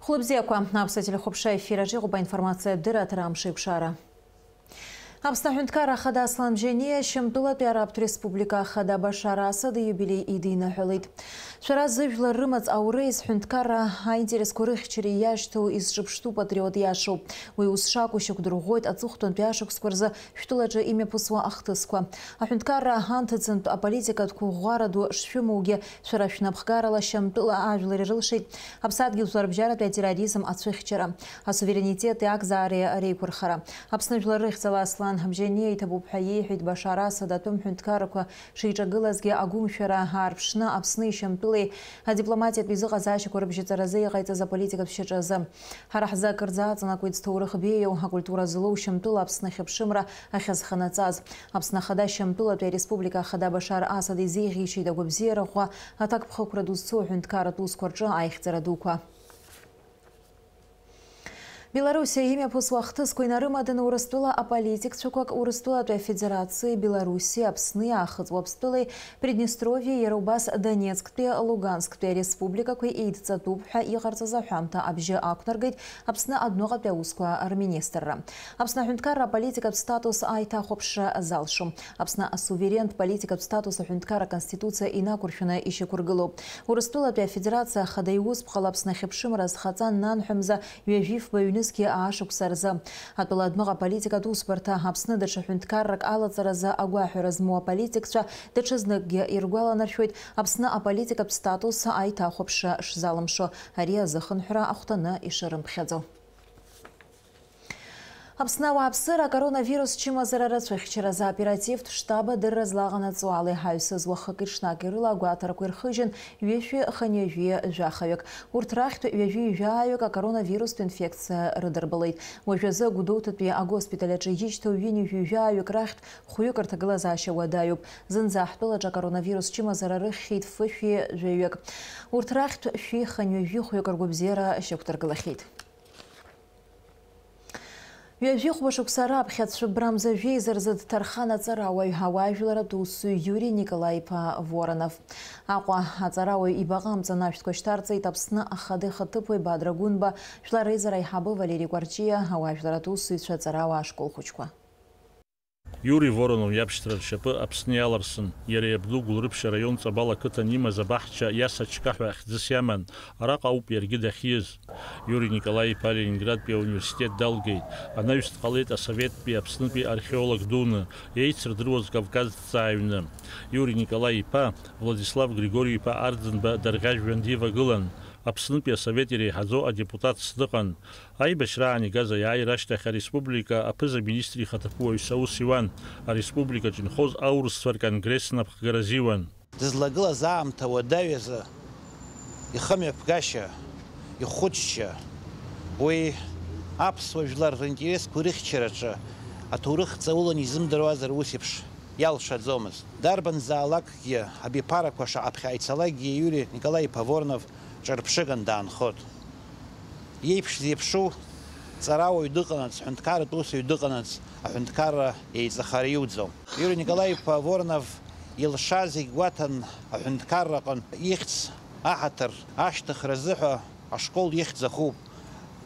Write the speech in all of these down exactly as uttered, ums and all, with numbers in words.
Хәлыбзиақәа, аԥсуа телехәаԥшра ефир аҿы иҟоуп аинформациатә дырраҭара Амш еиқәшара. Аԥсны Аҳәынҭқарра Ахада Аслан Бжьаниа Шьамтәылатәи Арабтә Республика Ахада Башар Асад ииубилеи идиныҳәалеит. Шәара зыжәлар рымаҵ ауреи зҳәынҭқарра аинтересқәа рыхьчареи иашьҭоу изҿыԥштәу патриот иашоуп. Уи ус шакәу шьақәдырӷәӷәоит аҵыхәтәантәи ашықәсқәа рзы шәтәылаҿы имҩаԥысуа ахҭысқәа. Аҳәынҭқарра анҭыҵынтә аполитикатә қәыӷәӷәара ду шшәымоугьы, шәара шәнапхгарала Шьамтәыла ажәлар ирылшеит Аԥсадгьыл жәларбжьаратәи атерроризм ацәыхьчара, асуверенитети акзаареи реиқәырхара. Аԥсны жәлар рыхьӡала Аслан Бжьаниа иҭабуп ҳәа иеиҳәеит Башар Асад атәым ҳәынҭқаррақәа шиҿагылазгьы агәымшәара аарԥшны Аԥсни Шьамтәылеи адипломатиатә изыҟазаашьақәа рыбжьаҵаразы иҟаиҵаз аполитикатә шьаҿа азы. Ҳара ҳзы акырӡа аҵанакуеит зҭоурых беиоу, акультура злоу Шьамтәыла Аԥсны ахьыԥшымра ахьазханаҵаз. Аԥсны Ахада Шьамтәылатәи Ареспублика Ахада Башар Асад изеиӷьеишьеит агәабзиара ӷәӷәа, аҭакԥхықәра ду зцу аҳәынҭқарратә усқәа рҿы аихьӡара дуқәа. Белоруссиа имҩаԥысуа ахҭысқәа инарымаданы Урыстәыла аполитикцәақәак Урыстәылатәи Афедерациеи Белоруссиеи, Аԥсни, Аахыҵ Уаԥстәылеи, Приднестровиеи, иара убас Донецктәи, Лугансктәи ареспубликақәеи еидҵатәуп ҳәа иҟарҵаз аҳәамҭа абжьы ақәнаргеит Аԥсны адәныҟатәи аусқәа рминистрра. Аԥсны аҳәынҭқарра аполитикатә статус аиҭахәаԥшра залшом. Аԥсны асуверентә политикатә статус аҳәынҭқарра Аконституциа инақәыршәаны ишьақәыргылоуп. Урыстәылатәи Афедерациа Ахада иусԥҟала Аԥсны ахьыԥшымра азхаҵа нанҳәамза ҩажәи фба ҩнызқьи аашықәса рзы. Атәыла адәныҟа аполитикатә усбарҭа Аԥсны даҽа ҳәынҭқаррак алаҵаразы агәаҳәара змоу аполитикцәа даҽазныкгьы иргәаланаршәоит Аԥсны аполитикатә статус аиҭахәаԥшра шзалымшо, ари азыхынҳәра ахәҭаны ишырымԥхьаӡо. Аԥсны ауааԥсыра акоронавирус чымазара рацәыхьчаразы аоперативтә штаб адырра злаҟанаҵо ала иҳаҩсыз уахыки-ҽнаки рыла агәаҭарақәа ирхыжьын ҩышәи хынҩажәи жәахаҩык. Урҭ рахьтә ҩажәи жәааҩык акоронавирустә инфекциа рыдырбалеит. Уажәазы Гәдоуҭатәи агоспиталь аҿы ишьҭоу ҩынҩажәи жәааҩык рахьтә хәҩык рҭагылазаашьа уадаҩуп. Зынӡа ҳтәылаҿы акоронавирус чымазара рыхьхьеит фышәи жәаҩык. Урҭ рахьтә шәи хынҩажәи хәҩык ргәабзиара шьақәдыргылахьеит. Ҩажәи хәба шықәса раԥхьа цәыббрамза жәеиза рзы дҭархан аҵарауаҩ, ауаажәларатә усзуҩ Иури Николаи-иԥа Воронов. Аҟәа аҵарауаҩ ибаҟа амҵан ашәҭқәа шьҭарҵеит Аԥсны ахада ихаҭыԥуаҩ Бадра Гәынба, жәлар реизара аиҳабы Валери Кәарҷиа, ауаажәларатә усзуҩцәа аҵарауаа ашкол хәыҷқәа. Иури Воронов иабшьҭра ршьапы Аԥсны иаларсын, иара иабду Гәылрыԥшь араион Ҵабал ақыҭан имаз абаҳча Иаса Чкаҳәа хьӡыс иаман, араҟа ауп иаргьы дахьиз. Иури Николаи-иԥа Ленинградтәи ауниверситет далгеит, анаҩс дҟалеит асоветтәи Аԥснытәи археолог дуны, еицырдыруаз Кавказ дҵааҩны. Иури Николаи-иԥа Владислав Григори-иԥа Арӡынба дарӷьажәҩан дивагылан, Аԥснытәи асовет иреиҳаӡоу адепутатс дыҟан. Аибашьраан игаз аиааира ашьҭахь ареспублика аԥыза-министр ихаҭыԥуаҩс аус иуан, ареспубликаҿ инхоз аурысцәа рконгресс напхгара азиуан. Дызлагылаз аамҭа уадаҩ азы ихымҩаԥгашьа, ихәыцшьа, уи аԥсуа жәлар ринтересқәа рыхьчараҿы аҭоурых ҵауланы изымдыруазар, ус еиԥш иалшаӡомызт. Дарбанзаалакгьы абиԥарақәа шаҟа ԥхьа ицалакгьы Иури Николаи-иԥа Воронов ҿырԥшыган даанхот. Иеиԥш-зеиԥшу ҵарауаҩ дыҟанаҵ, ҳәынҭқарратә усзуҩ дыҟанаҵ, аҳәынҭқарра еиҵахара иуӡом. Иури Николаи-иԥа Воронов илшаз егьгәаҭан аҳәынҭқарраҟын ихьӡ аҳаҭыр ашьҭыхра азыҳәа ашкол ихьӡ ахуп,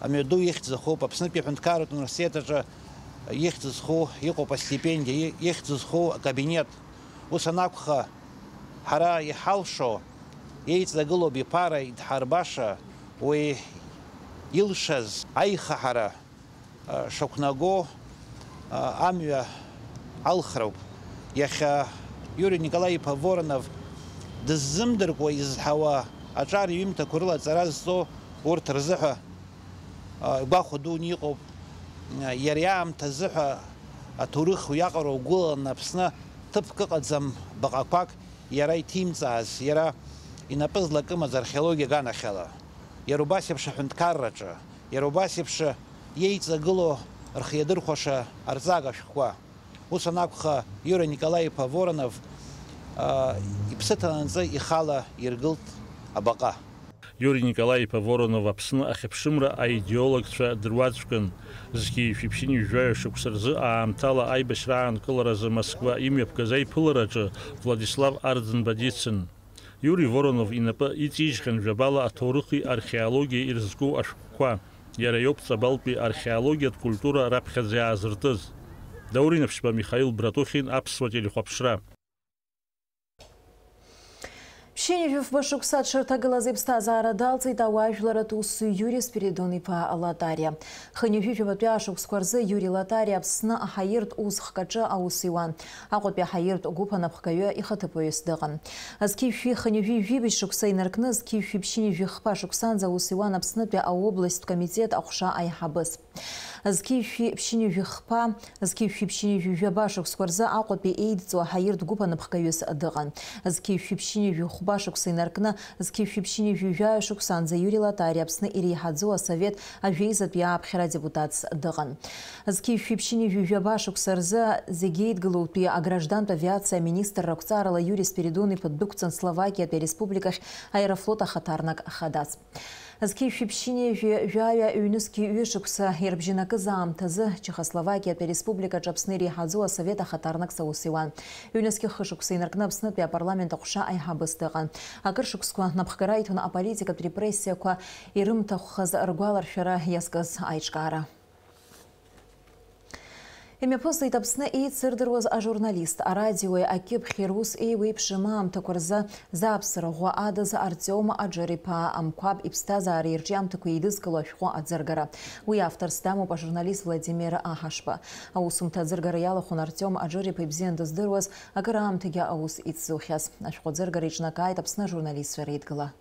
амҩаду ихьӡ ахуп, Аԥснытәи аҳәынҭқарратә университет аҿы ихьӡ зху иҟоуп астипендиа, и-, ихьӡ зху акабинет. Ус анакәха, ҳара иҳалшо, еиҵагылоу абиԥара идҳарбаша, уи илшаз аихаҳара, а, шақәнаго, а, амҩа алхроуп. Иахьа Иури Николаи-иԥа Воронов дыззымдыркуа изҳауа аҿар иҩымҭақәа рыла аҵара зҵо урҭ рзыҳәа, а, гәахәа дуны иҟоуп. Иара иаамҭазы ҳәа аҭоурых уиаҟара угәылаланы Аԥсны ҭыԥк ыҟаӡам баҟақәак иара иҭимҵааз, иара инапы злакымыз археологиа аганахьала, иара убас еиԥш аҳәынҭқарраҿы, иара убас еиԥш иеиҵагылоу рхы иадырхәаша арҵага шәҟәқәа. Ус анакәха, Иури Николаи-иԥа Воронов, аа, иԥсы ҭанаҵы ихала иргылт абаҟа. Иури Николаи-иԥа Воронов Аԥсны ахьыԥшымра аидеологцәа дыруаӡәкын. Зқьи жәшәи ԥшьынҩажәи жәаҩа шықәса рзы аамҭала аибашьра аанкыларазы Москва имҩаԥгаз аиԥылараҿы Владислав Арӡынба дицын. Иури Воронов инапы иҵижьхьан жәабала аҭоурыхи археологиеи ирызку ашәҟәқәа. Иара иоуп Ҵабалтәи археологиатә культура раԥхьаӡа иаазыртыз. Даур Инаԥшьба, Михаил Братухин, Аԥсуа телехәаԥшра. Ԥшьынҩажәи фба шықәса аҽырҭагылаз иԥсҭазаара далҵит ауаажәларратә усзуҩ Иури Спиридон-иԥа Латариа. Хынҩажәи жәабатәи ашықәсқәа рзы Иури Латариа Аԥсны аҳаиртә ус хкаҿы аус иуан. Аҟәатәи аҳаиртә гәыԥ анапхгаҩы ихаҭыԥуаҩыс дыҟан. Зқьи жәшәи хынҩажәи жәибжь шықәса инаркны, зқьи жәшәи ԥшьынҩажәи хԥа шықәсанӡа аус иуан Аԥснытәи аобласттә комитет аҟәша аиҳабыс. Зқьи жәшәи ԥшьынҩажәи хԥа, зқьи жәшәи ԥшьынҩажәи жәаба шықәсқәа рзы Аҟәатәи еидҵо аҳаиртә гәыԥ анапхгаҩыс дыҟан. Зқьи жәшәи ԥшьынҩажәи хәба шықәса инаркны, зқьи жәшәи ԥшьынҩажәи жәаҩа шықәсаанӡа Иури Латариа Аԥсны иреиҳаӡоу асовет ажәеизатәи ааԥхьара адепутатс дыҟан. Зқьи жәшәи ԥшьынҩажәи жәаба шықәса рзы зегь еидгылоутәи аграждантә авиациа аминистрра ақәҵарала Иури Спиридон-иԥа ддәықәҵан Словакиатәи ареспубликахь аерофлот ахаҭарнак хадац. Зқьи жәшәи ԥшьынҩажәи жәаҩа ҩнызқьи ҩышықәса ирыбжьанакыз аамҭазы Чехословакиатәи ареспубликаҿы Аԥсны иреиҳаӡоу асовет ахаҭарнакс аус иуан. Ҩнызқьи хышықәса инаркны Аԥснытәи апарламент аҟәша аиҳабыс дыҟан. Акыр шықәсқәа напхгара иҭон аполитикатә репрессиақәа ирымҭахәхаз ргәаларшәара иазкыз аиҿкаара. Имҩаԥысит Аԥсны еицырдыруаз ажурналист, арадиои акьыԥхьи рус еиуеиԥшым аамҭақәа рзы зааԥсара ӷәӷәа адыз Артиом Аџыр-иԥа Амқәаб иԥсҭазаареи ирҿиамҭақәеи еидызкыло ашәҟәы аӡыргара. Уи авторс дамоуп ажурналист Владимир Аҳашба. Аусумҭа аӡыргара иалахәын Артиом Аџыр-иԥа ибзиан дыздыруаз, акыр аамҭагьы аус ицзухьаз. Ашәҟәы аӡыргара иҿнакааит Аԥсны ажурналистцәа реидгыла.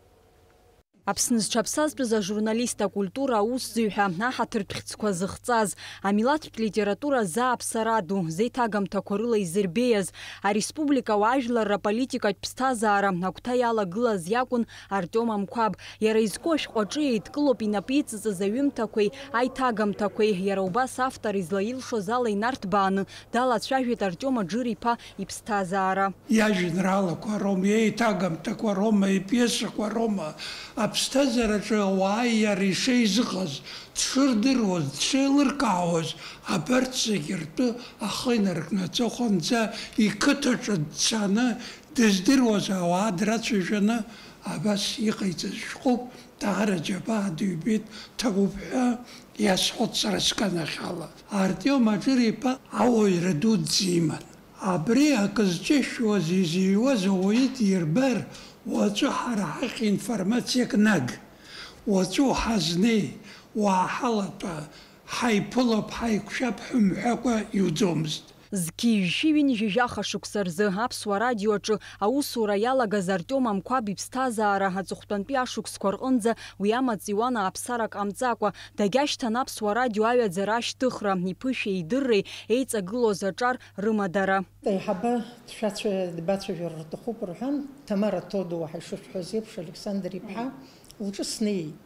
Аԥсны зҽаԥсазтәыз ажурналист, акультура аусзуҩ ҳәа аҳаҭыртә хьӡқәа зыхҵаз, амилаҭтә литература зааԥсара ду, зеиҭагамҭақәа рыла изырбеиаз, ареспублика ауаажәларра политикатә ԥсҭазаара агәҭа иалагылаз иакәын Артиом Амқәаб. Иара изку ашәҟәаҿы еидкылоуп инапы иҵыҵыз аҩымҭақәеи аиҭагамҭақәеи, иара убас автор излаилшоз ала инарҭбааны далацәажәеит Артиом Аџыр-иԥа иԥсҭазаара. Иажәеинраалақәа роума, иеиҭагамҭақәа роума, ипиесақәа роума, аԥсҭазаараҿы ауааи иареи шеизыҟаз, дшырдыруаз, дшеилыркаауаз, абарҭ зегьы ртәы ахы инаркны аҵыхәанӡа иқыҭаҿы дцаны дыздыруаз ауаа драцәажәаны абас иҟаиҵаз шәҟәуп, даара џьабаа дыҩбеит, ҭабуп ҳәа иазхәыцра сганахьала. Артиом Аџыр-иԥа ауаҩра дуӡӡа иман. Абри акы зҿышәуаз, изыҩуаз ауаҩы дирбар, уаҵәы ҳара ҳахь информациак наг. Уаҵәы уҳазнеи, уааҳалатәа, ҳаиԥылап, ҳаиқәшәап ҳәа умҳәакәа иуӡомызт. Зқьи жәшәи ҩынҩажәи жәаха шықәса рзы Аԥсуа радиоаҿы аусура иалагаз Артиом Амқәаб иԥсҭазаара аҵыхәтәантәи ашықәсқәа рҟынӡа уи амаҵ иуан ааԥсарак ҟамҵакәа, дагьашьҭан Аԥсуа радио аҩаӡара ашьҭыхра, иԥышәеи идырреи еиҵагылоз аҿар рымадара. Аиҳабы дшәацәа-, дбацәажәар рҭахуп рҳәан, Ҭамара Тодо, уаҳа ишышәҳәаз еиԥш, Александр иԥҳа лҿы снеит.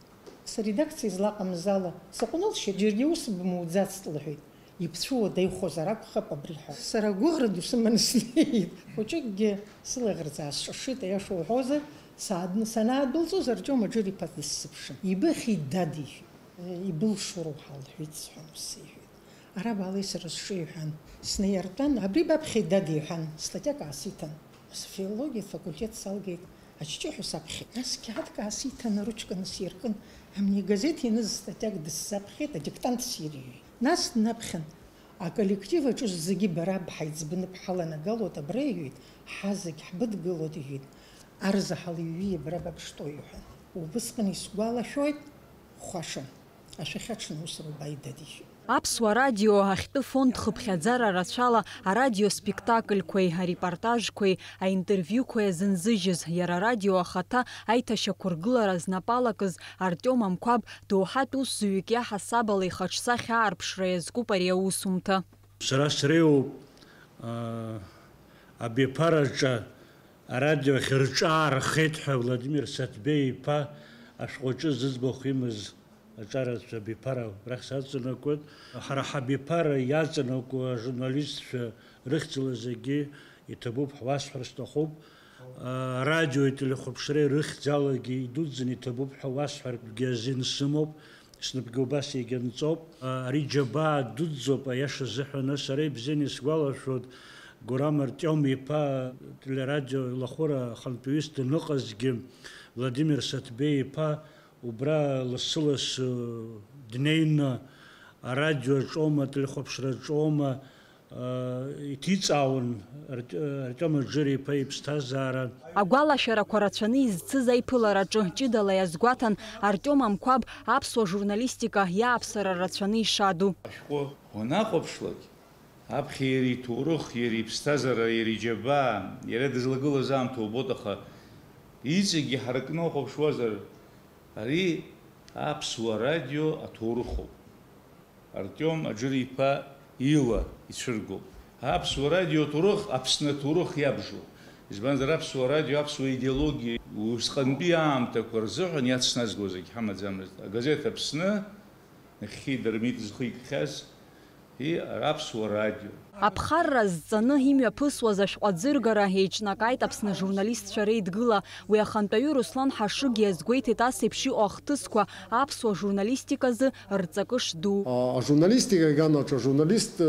Средакциа излаҟамыз ала, саҟәнылшьеит, џьаргьы ус бмуӡацт, лҳәеит. Ибцәуадаҩхозар акәхап абри ҳәа. Сара гәыӷра ду сыманы снеит. Хәыҷыкгьы сылаӷырӡ аасҿашит, аиаша уҳәозар, саадн-, санаадәылҵоз Артиом Аџыр-иԥа дысзыԥшын. Ибыхьи, дад, иҳәеит. Ибылшоу роуҳа, лҳәеит, сҳәан, ус сеиҳәеит. Ара баалеи сара сҿы, иҳәан, снаиартәан, абри баԥхьеи, дад, иҳәан, статиак аасиҭан. Сфилологиатә факультет салгеит, аҷҷыҳәа саԥхьеит. Нас қьаадк аасиҭан, ручка насиркын, амни агазеҭ ианыз статиак дысзаԥхьеит, адиктант сириҩит. Нас днаԥхьан, аколлектив аҿы зегьы бара бҳаиҵбны бҳаланагалоит абра, иҳәеит, ҳа зегь ҳбыдгылоит, иҳәеит, арзаҳал иҩи абра баԥштәоу, иҳәан. Убысҟан исгәалашәоит, хәашан. Ашәахьа аҽны усура убааит, дад, иҳәеит. Аԥсуа радио ахьтәы фонд хыԥхьаӡара рацәала арадиоспектакльқәеи арепортажқәеи аинтервиуқәеи азынзыжьыз, иара арадио ахаҭа аиҭашьақәыргылара знапалакыз Артиом Амқәаб доуҳатә усзуҩык иаҳасабала ихаҿсахьа аарԥшра иазкуп ари аусумҭа. Сара среиуоуп, аа, абиԥараҿы арадио ахь рҿы аархеит ҳәа Владимир Саҭбеи-иԥа ашәҟәаҿы зыӡбахә имаз аҿарацәа абиԥара рахь саҵанакуеит. Ҳара ҳабиԥара иаҵанакуа ажурналистцәа рыхьӡала зегьы иҭабуп ҳәа уасҳәар сҭахуп. Арадиои телехәаԥшреи рыхьӡалагьы идуӡӡаны иҭабуп ҳәа уасҳәартәгьы азин сымоуп. Снапгьы убас иагьанҵоуп. Ари џьабаа дуӡӡоуп, аиаша азыҳәан, сара ибзианы исгәалашәоит, Гурам Артиом-иԥа, телерадио илахәыра ахантәаҩыс даныҟазгьы, Владимир Саҭбеи-иԥа убра лассы-лассы днеины, арадиоаҿоума, ателехәаԥшраҿоума, иҭиҵаауан Арт-, Артиом Аџыр-иԥа иԥсҭазаара. Агәалашәарақәа рацәаны изцыз аиԥылараҿы ҷыдала иазгәаҭан Артиом Амқәаб аԥсуа журналистика иааԥсара рацәаны ишаду. Ашәҟәы уанахәаԥшлак, аԥхьа иара иҭоурых, иара иԥсҭазаара, иара иџьабаа, иара дызлагылаз аамҭа убоит, аха иҵегьгьы ҳаракны ухәаԥшуазар, ари аԥсуа радио аҭоурыхоуп. Артиом Аџыр-иԥа ила ицәыргоуп. Аԥсуа радио аҭоурых Аԥсны аҭоурых иабжоуп. Избанзар, аԥсуа радио, аԥсуа идеологиа усҟантәи аамҭақәа рзыҳәан иацназго зегь ҳамаӡамызт. Агазеҭ Аԥсны, нахьхьи Дырмит зхы икхьаз, и аԥсуа радио. Аԥхарра зҵаны имҩаԥысуаз ашәҟәы аӡыргара еиҿнакааит Аԥсны ажурналистцәа реидгыла. Уи ахантәаҩы Руслан Ҳашыг иазгәеиҭеит ас еиԥш иҟоу ахҭысқәа аԥсуа журналистиказы рҵакы шду. А, ажурналистика аганаҿ ажурналистра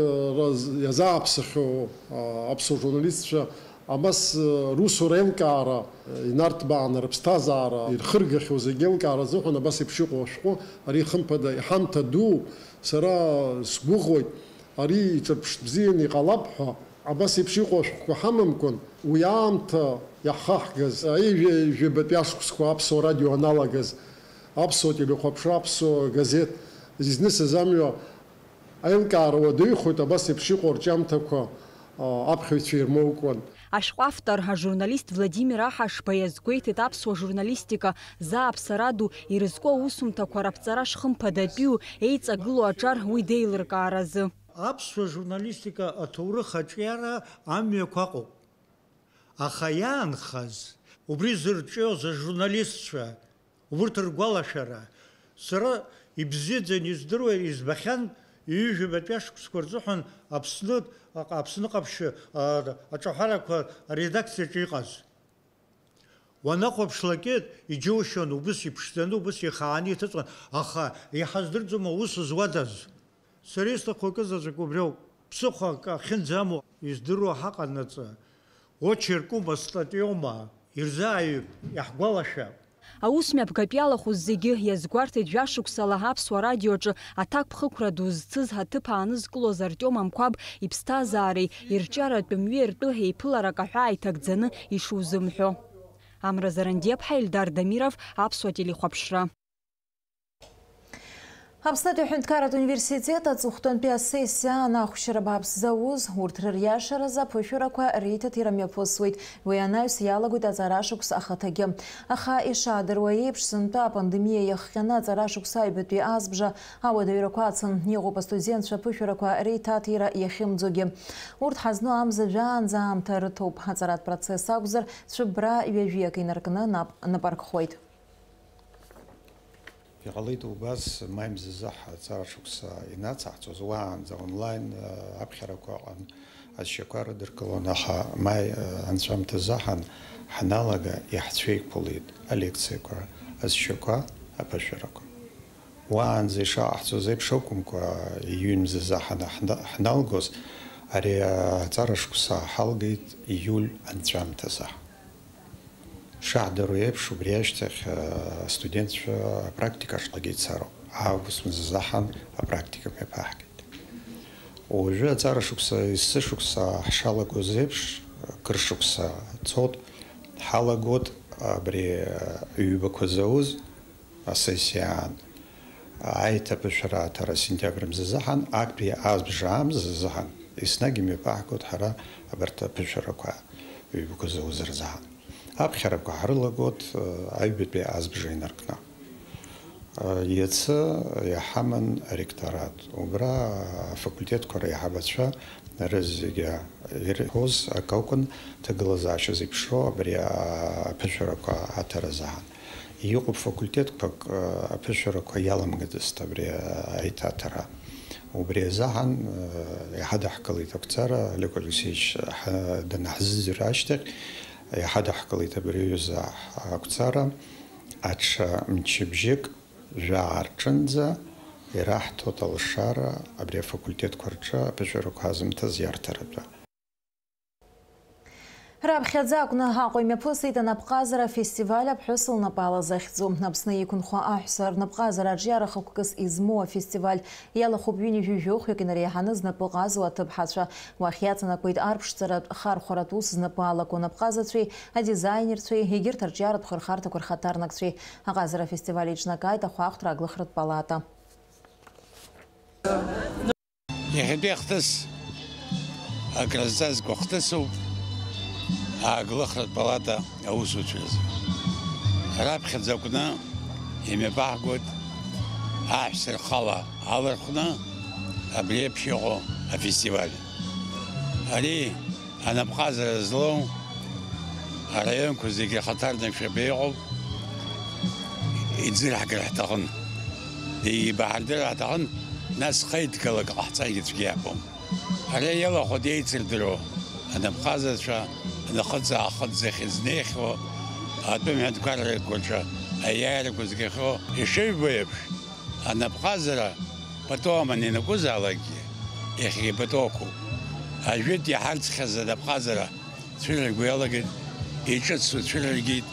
з-, иазааԥсахьоу, а, аԥсуа журналистцәа абас, э, русура еилкаара, э, инарҭбааны рыԥсҭазаара ирхыргахьоу зегь еилкаара азыҳәан абас еиԥш иҟоу ашәҟәы ари хымԥада иҳамҭа ду, сара сгәыӷуеит, ари иҿырԥштә бзианы иҟалап ҳәа. Абас еиԥш иҟоу ашәҟәқәа ҳамамкәан, уи аамҭа иаҳхаҳгаз, аҩажәа-, ҩажәабатәи ашықәсқәа аԥсуа радио аналагаз, аԥсуа телехәаԥшра, аԥсуа газеҭ изнысыз амҩа аилкаара уадаҩхоит, абас еиԥш иҟоу арҿиамҭақәа, а, аԥхьаҩцәа ирмоукуан. Ашәҟәы автор, ажурналист Владимир Аҳашба иазгәеиҭеит аԥсуа журналистика зааԥсара ду ирызку аусумҭақәа раԥҵара шхымԥадатәиу еиҵагылоу аҿар уи деилыркааразы. Аԥсуа журналистика аҭоурых аҿиара амҩақәа ыҟоуп. Аха иаанхаз, убри зырҿиоз ажурналистцәа, убырҭ ргәалашәара, сара ибзиаӡаны издыруа избахьан, ҩажәабатәи ашықәсқәа рзыҳәан Аԥсны, Аԥсны ҟаԥшь, а, аҿаҳәарақәа аредакциаҿы иҟаз. Уанахәаԥшлакгьы иџьоушьон, убыс иԥшӡаны, убыс ихааны иҭыҵуан, аха иҳаздырӡом аус зуадаз. Сара исҭаху акы заҵәык убриоуп. Ԥсыхәа акы ахьынӡамоу издыруа ҳаҟанаҵы, очеркума, статиоума, ирзааҩып, иаҳгәалашәап. Аус мҩаԥгатә иалахәыз зегьы иазгәарҭеит жәашықәсала аԥсуа радиоаҿы аҭакԥхықәра ду зцыз аҭыԥ аанызкылоз Артиом Амқәаб иԥсҭазаареи ирҿиаратә мҩеи ртәы еиԥыларак аҳәаа иҭагӡаны ишузымҳәо. Амра Зарандиаԥҳа, Ельдар Дамиров, Аԥсуа телехәаԥшра. Аԥснытәи аҳәынҭқарратә университет аҵыхәтәантәи асессиа аан ахәшьара бааԥс зауз, урҭ рыриашаразы аԥышәарақәа реиҭаҭира мҩаԥысуеит. Уи анаҩс иалагоит аҵара шықәс ахаҭагьы. Аха ишаадыруа еиԥш, сынтәа апандемиа иахҟьаны аҵара шықәса аҩбатәи азбжа ауадаҩрақәа ацын. Иҟоуп астудентцәа аԥышәарақәа реиҭаҭира иахьымӡогьы. Урҭ ҳазну амза жәаанӡа аамҭа рыҭоуп. Аҵаратә процесс акәзар, цәыббра ҩажәиак инаркны наҟ напы аркхоит. Иҟалеит убас, маи мзазы ҳаҵара шықәса инацаҳҵоз, уаанӡа онлайн, а, аԥхьарақәа ыҟан, азшьақәа рыдыркылон, аха маи, а, анҵәамҭазы ҳан-, ҳаналага иаҳцәеиқәылеит алекциақәа, азшьақәа, аԥышәарақәа. Уаанӡа ишаҟаҳҵоз еиԥш акәымкәа, июнь мзазы ҳана-, ҳна-, ҳналгоз, ари аҵара шықәса ҳалгеит ииуль анҵәамҭазы. Шаҳдыруа еиԥш, убри ашьҭахь, астудентцәа апрактика ашҟагьы ицароуп. Август мзазы ҳан апрактика мҩаԥаҳгеит. Уажәы аҵара шықәса, есышықәса ҳшалагоз еиԥш, кыр шықәса цот, ҳалагот абри ҩбақәа зауз асессиа аан. Аиҭаԥышәара аҭара сентиабр мзазы ҳан, актәи азбжа амзазы ҳан, еснагь имҩаԥаҳгот ҳара абарҭ аԥышәарақәа ҩбақәа зауз рзы ҳан. Аԥхьарақәа ҳрылагот, э, аҩбатәи азбжа инаркны. Э, иацы иҳаман аректорат. Убра афакультетқәа реиҳабацәа рызегьы ирҳәоз акы акәын, ҭагылазаашьа зеиԥшроу абри аԥышәарақәа аҭара азы ҳан. Иҟоуп факультетқәак, э, аԥышәарақәа иаламгацызт абри аиҭаҭара. Убри азы ҳан, э, иҳадаҳкылеит ақәҵара, Олег Алексеевич ҳа-, данаҳзыӡырҩ ашьҭахь, иҳадаҳкылеит абри аҩыза ақәҵара, аҽа мчыбжьык жәаа рҿынӡа ираҳҭоит алшара абри афакультетқәа рҿы аԥышәарақәа азымҭаз иарҭаратәы. Раԥхьаӡа акәны Аҟәа имҩаԥысит анапҟазара афестиваль аԥҳәыс лнапала захьӡу. Аԥсны иқәынхо аҳәса рнапҟазара аҿиара хықәкыс измоу афестиваль иалахәуп ҩынҩажәи жәохәҩык инареиҳаны знапы ҟазоу аҭыԥҳацәа. Уахь иаҵанакуеит арԥшӡаратә, хархәаратә ус знапы алаку анапҟазацәеи, адизаинерцәеи, егьырҭ арҿиаратә хырхарҭақәа рхаҭарнакцәеи. Аҟазара афестиваль еиҿнакааит ахәаахәҭра аглыхратә палата. Иахьатәи ахҭыс акразҵазкуа хҭысуп ааглыхратә палата аусуцәа рзы. Раԥхьаӡа акәны имҩаԥаҳгоит аҳәса рхала алархәны абри еиԥш иҟоу афестиваль. Ари анапҟазара злоу араионқәа зегьы рхаҭарнакцәа абра иҟоуп, иӡырҳгар ҳҭахын, ибаҳардыр ҳҭахын, нас хеидкылак ҟаҳҵаргьы цәгьа иаҳбом. Ари иалахәуп еицырдыруа анапҟазацәа, нахыҵ-аахыҵ зехь знеихьоу, атәым ҳәынҭқаррақәа рҿы аиааирақәа згахьоу ишыжәбо еиԥш, анапҟазара пату аманы ианакәызаалакгьы, иахьагьы пату ақәуп. Ажәытә иҳарӡхьаз анапҟазара цәырырго иалагеит, иҿыцу цәырыргеит,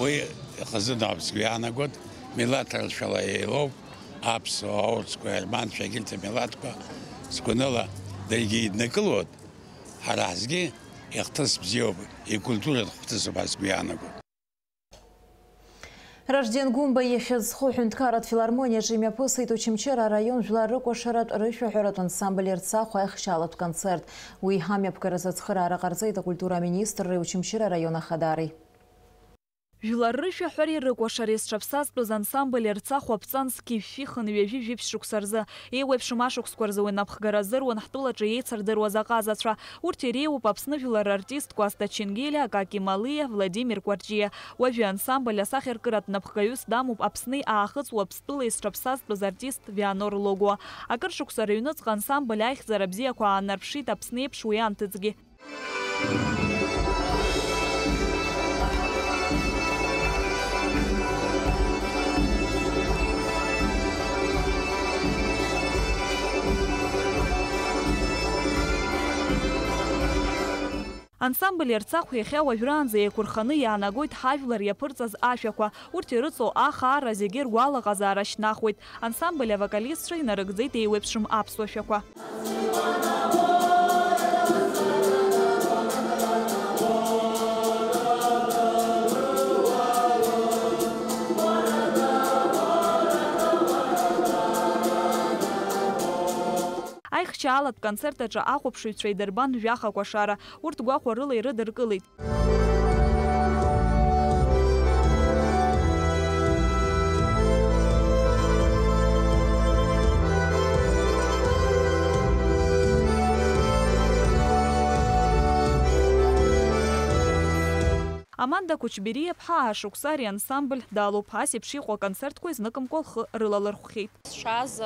уи ихазынаҳәап сгәы иаанагоит, милаҭрацәала еилоуп, аԥсуаа, аурысқәа, аерманцәа, егьырҭ амилаҭқәа, сгәаныла, даргьы еиднакылоит, ҳара ҳзгьы ихҭыс бзиоуп, икультуратә хҭысуп ҳәа сгәы иаанагоит. Ражден Гәымба ихьӡ зху аҳәынҭқарратә филармониаҿы имҩаԥысит Очамчыра араион жәлар рыкәашаратә рышәаҳәаратә ансамбль Ерцахә аихшьаалатә концерт. Уи амҩаԥгаразы ацхыраара ҟарҵеит акультура аминистрреи Очамчыра араион ахадареи. Жәлар рышәаҳәареи рыкәашареи зҽаԥсазтәыз ансамбль Ерцахә аԥҵан зқьи жәшәи хынҩажәи жәиԥшь шықәса рзы, еиуеиԥшым ашықәсқәа рзы уи анапхгара азыруан ҳтәылаҿы еицырдыруаз аҟазацәа. Урҭ иреиуоуп Аԥсны жәлар рартист Кәасҭа Ченгелиа, Каки Малиа, Владимир Кәарҷиа. Уажәы ансамбль асахьаркыратә напхгаҩыс дамоуп Аԥсни Аахыҵ Уаԥстәылеи зҽаԥсазтәыз артист Вианор Логуа. Акыр шықәса рыҩныҵҟа ансамбль аихьӡара бзиақәа аанарԥшит Аԥсны еиԥш уи анҭыҵгьы. Ансамбль Ерцахә иахьа уажәраанӡа еиқәырханы иаанагоит ҳажәлар иаԥырҵаз ашәақәа. Урҭ ирыҵоу ахаара зегьы ргәалаҟазаара шьҭнахуеит. Ансамбль авокалистцәа инарыгӡеит еиуеиԥшым аԥсуа шәақәа. Аихшьаалатә концерт аҿы ахәаԥшыҩцәа идырбан жәаха кәашара, урҭ гәахәарыла ирыдыркылеит. Аманда Кәычбериаԥҳа ашықәса ари ансамбль далоуп, ас еиԥш иҟоу аконцертқәа изныкымкәа лхы рылалырхәхьеит. Сшааз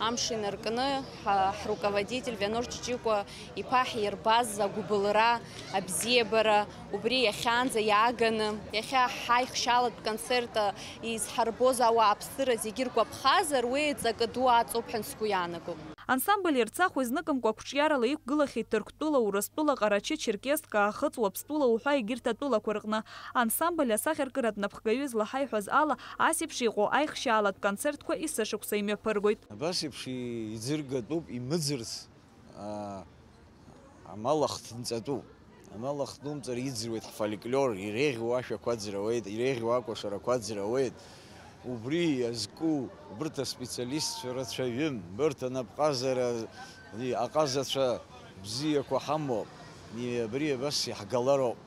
амш инаркны, ҳа-, ҳруководитель Вианор Ҷыҷыкәа иԥа ҳирбаз агәыбылра, абзиабара, убри иахьанӡа иааганы, иахьа ҳаихшьалатә концерт изҳарбоз ауааԥсыра зегьы ргәаԥхазар, уи ҵакы ду аҵоуп ҳәа сгәы иаанагом. Ансамбль Ерцахә изныкымкәа қәҿиарала иқәгылахьеит Ҭырқәтәыла, Урыстәыла, Ҟарачы-Черкесск, Аахыҵ Уаԥстәыла уҳәа егьырҭ атәылақәа рҟны. Ансамбль асахьаркыратә напхгаҩы излаҳаиҳәаз ала, ас еиԥш иҟоу аихшьаалатә концертқәа есышықәса имҩаԥыргоит. Абас еиԥш иӡыргатәуп, имыӡырц, аа, амал ахҭынҵатәуп. Амал ахҭнумҵар иӡырҩуеит ҳфольклор, иреиӷьу ашәақәа ӡырҩуеит, иреиӷьу акәашарақәа ӡырҩуеит. Убри иазку убарҭ аспециалистцәа рацәаҩым, убарҭ анапҟазара аҟазацәа бзиақәа ҳамоуп. Абри абас иаҳгалароуп.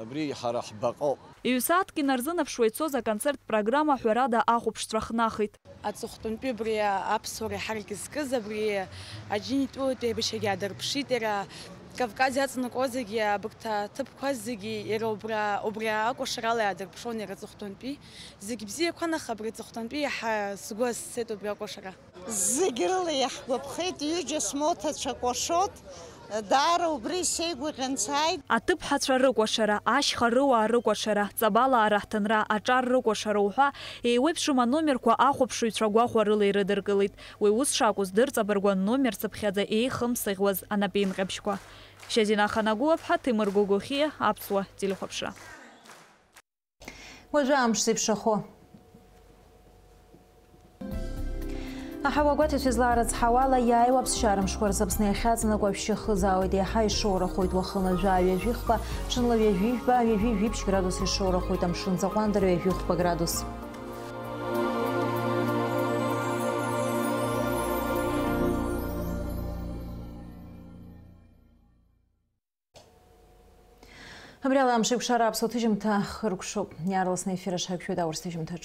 Абри ҳара ҳбаҟоуп. Ҩ-сааҭк инарзынаԥшуа ицоз аконцерт программа ҳәарада ахәаԥшцәа хнахит. Аҵыхәтәантәи абри аԥсуара иаҳарак изкыз, абри аџьынџьтәылатәи еибашьрагьы аадырԥшит иара. Кавказ иаҵанакуа зегьы, абарҭ аҭыԥқәа зегьы иара убра, убри акәашарала иаадырԥшуан иара аҵыхәтәантәи. Зегь бзиақәан, аха абри аҵыхәтәантәи иаҳа сгәы азцеит убри акәашара. Зегь рыла иаҳгәаԥхеит, ҩыџьа смоҭацәа кәашот, Даара убри сеигәырӷьан сааит. Аҭыԥҳацәа рыкәашара, ашьха рыуаа рыкәашара, ҵабалаа раҳҭынра, аҿар рыкәашара уҳәа, еиуеиԥшым аномерқәа ахәаԥшыҩцәа гәахәарыла ирыдыркылеит. Уи ус шакәу здырҵабыргуан номер цыԥхьаӡа еихымсыӷьуаз анапеинҟьабжьқәа. Шьазина Ханагәлаԥҳа, Ҭемыр Гогохиа, Аԥсуа телехәаԥшра. Уажәы амш зеиԥшрахо. Аҳауагәаҭацәа излаарыцҳауала, иааиуа аԥсшьара мшқәа рзы Аԥсны иахьаҵанакуа ашьшьыхызаауеит, еиҳа ишоурахоит уахынла жәаҩа жәихба, ҽынла ҩажәи жәба, ҩажәи жәиԥшь градус ишоурахоит, амшын ӡаҟәандара ҩажәи хәба градус. Абри ала амш еиқәшара аԥсуа ҭыжьымҭа хыркәшоуп. Иаарласны ефир аҿы ҳаиқәшәоит аурыс ҭыжьымҭаҿ.